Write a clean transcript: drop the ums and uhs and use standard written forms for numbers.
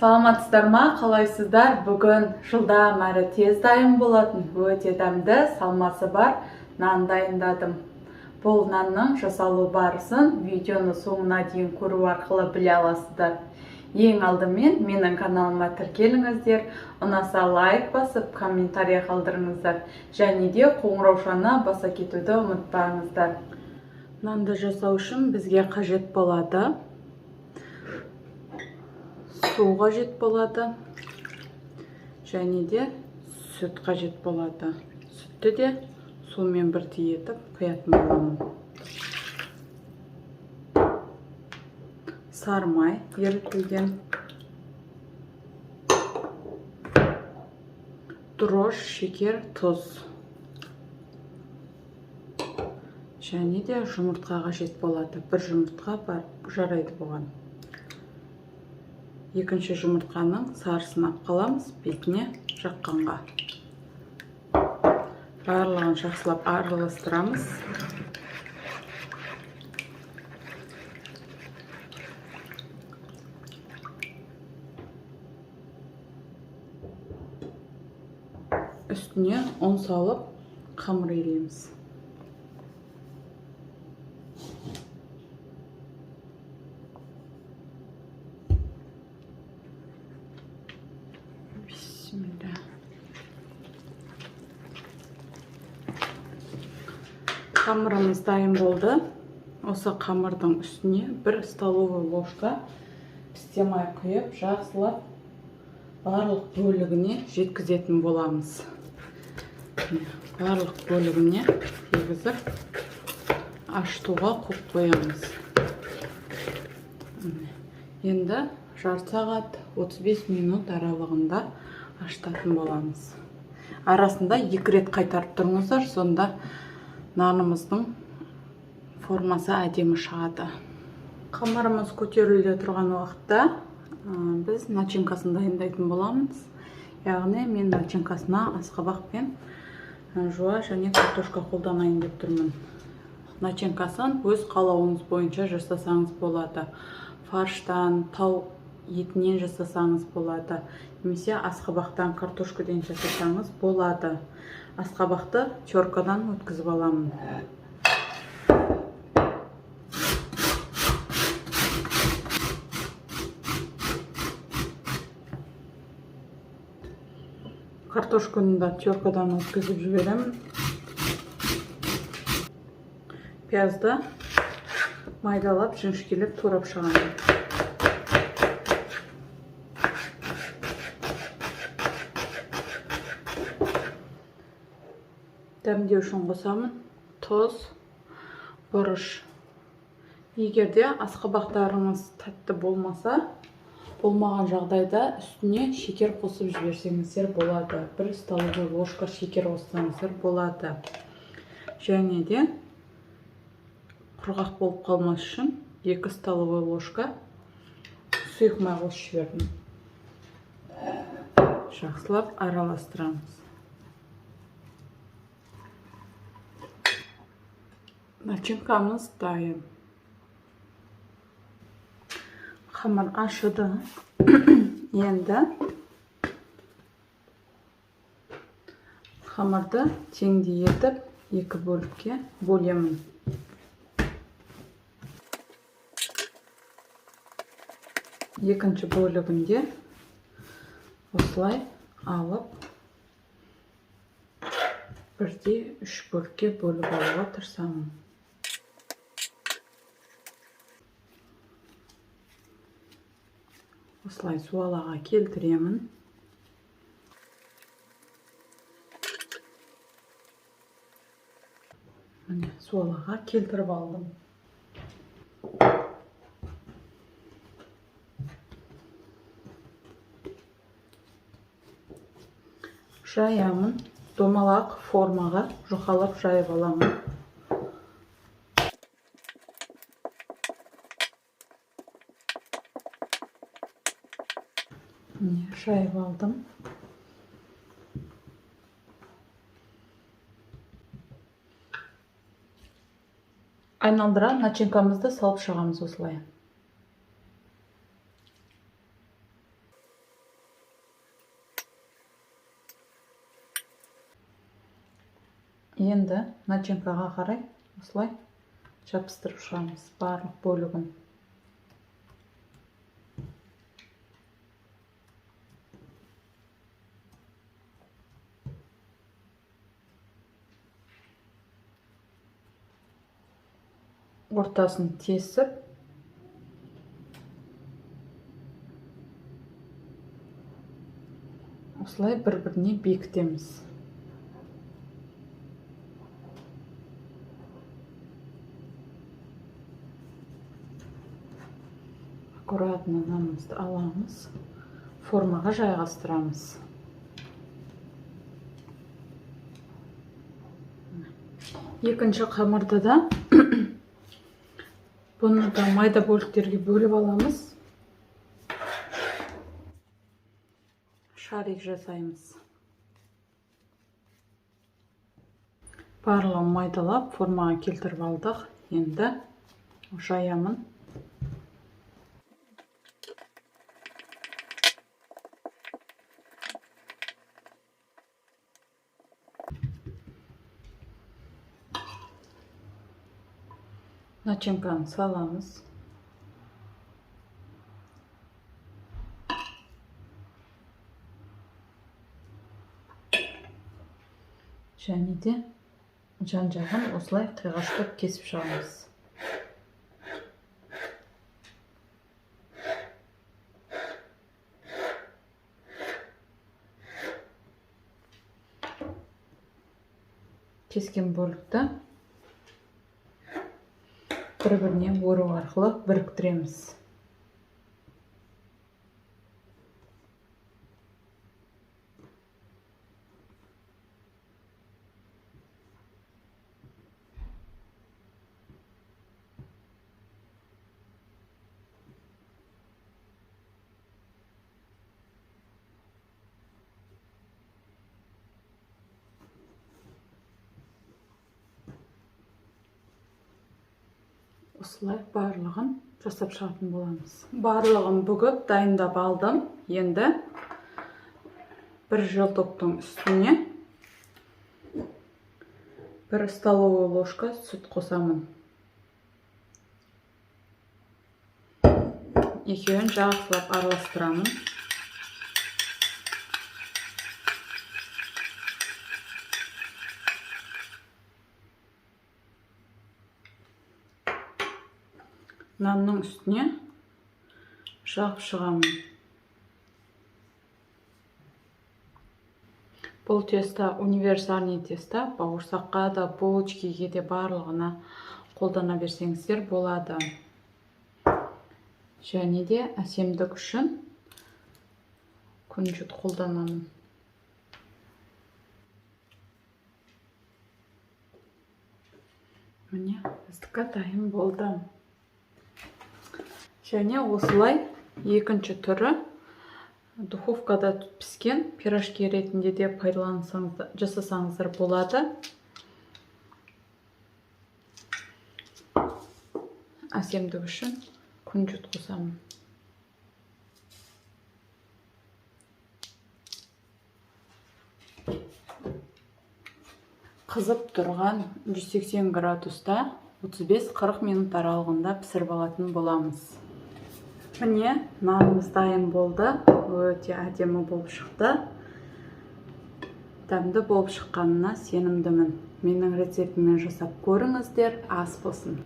Саламатсыздар ма, қалайсыздар? Бүгін жылдам әрі тез дайын болатын өте дәмді салмасы бар нан дайындадым. Бұл нанның жасалу барысын видеоны соңына дейін көру арқылы біле аласыздар. Ең алдымен менің каналыма тіркеліңіздер, ұнаса лайк басып, комментарий қалдырыңыздар және де қоңыраушаны баса кетуді ұмытпаңыздар. Нанды жасау үшін бізге қажет болады су қажет болады және де сүт қажет болады. Сүтті де сумен бірдей етіп құятын боламын. Сары май ерітілген, дрожж, шекер, тұз және де жұмыртқа қажет болады. Бір жұмыртқа бар, жарайды бұған. Екінші жұмыртқаның сарысын алып қаламыз бетіне жаққанға. Барлығын жақсылап араластырамыз. Үстіне ұн салып қамыр илейміз. Бисмилля. Қамырымыз дайын болды. Осы қамырдың үстіне бір столовый ложка пісте май құйып, жақсылап барлық бөлігіне жеткізетін боламыз. Барлық бөлігіне тигізіп, ашытуға қойып қоямыз. Енді жарты сағат 35 минут аралығында ашытатын боламыз. Арасында екі рет қайтарып тұрыңыздар, сонда нанымыздың формасы әдемі шығады. Қамырымыз көтеріле тұрған уақытта біз начинкасын дайындайтын боламыз. Яғни мен начинкасына асқабақ пен жуа және картошка қолданайын деп тұрмын. Начинкасын өз қалауыңыз бойынша жасасаңыз болады. Фарштан, тау етінен жасасаңыз болады, немесе асқабақтан, картошкадан жасасаңыз болады. Асқабақты теркадан өткізіп аламын. Картошканы да теркадан өткізіп жіберемін. Пиязды майдалап, жіңішкелеп турап шығамын. Дәмдеу үшін қосамын тұз, бұрыш. Егер де асқабақтарыңыз тәтті болмаса, болмаған жағдайда үстіне шекер қосып жіберсеңіздер болады. Бір столовый ложка шекер қоссаңыздар болады. Және де құрғақ болып қалмас үшін 2 столовый ложка сұйық май қосып жібердім. Жақсылап араластырамыз. Начинкамыз дайын. Қамыр ашыды. Енді қамырды теңдей етіп екі бөлікке бөлемін. Екінші бөлігінде осылай алып бірдей үш бөлікке бөліп алуға тырысамын. Осылай суалаға келтіремін. Міне, суалаға келтіріп алдым. Жаямын. Домалақ формаға жұқалап жайып аламын. Міне, жайып алдым. Айналдыра начинкамызды салып шығамыз осылай. Енді начинкаға қарай осылай жабыстырып шығамыз барлық бөлігін. Ортасын тесіп, осылай бір-біріне бекітеміз. Аккуратно нанымызды аламыз, формаға жайғастырамыз. Екінші қамырды да бұны да майда бөліктерге бөліп аламыз. Шарик жасаймыз. Барлығын майдалап формаға келтіріп алдық. Енді жаямын. Начинканы саламыз. Және де жан-жағын осылай қиғаштап кесіп шығамыз. Кескен бөлікті бір-біріне ору арқылы біріктіреміз. Осылай барлығын жасап шығатын боламыз. Барлығын бүгіп дайындап алдым. Енді бір желтоктың үстіне бір столовый ложка сүт қосамын. Екеуін жақсылап араластырамын. Нанның үстіне жағып шығамын. Бұл тесто универсальный тесто, бауырсаққа да, булочкеге де барлығына қолдана берсеңіздер болады. Және де әсемдік үшін күнжіт қолданамын. Міне, біздікі дайын болды. Және осылай екінші түрі духовкада піскен пирожки ретінде де пайдалансаңыз, жасасаңыздар болады. Әсемдік үшін күнжіт қосамын. Қызып тұрған 180 градуста 35-40 минут аралығында пісіріп алатын боламыз. Міне, нанымыз дайын болды. Өте әдемі болып шықты. Дәмді болып шыққанына сенімдімін. Менің рецептіммен жасап көріңіздер. Ас болсын.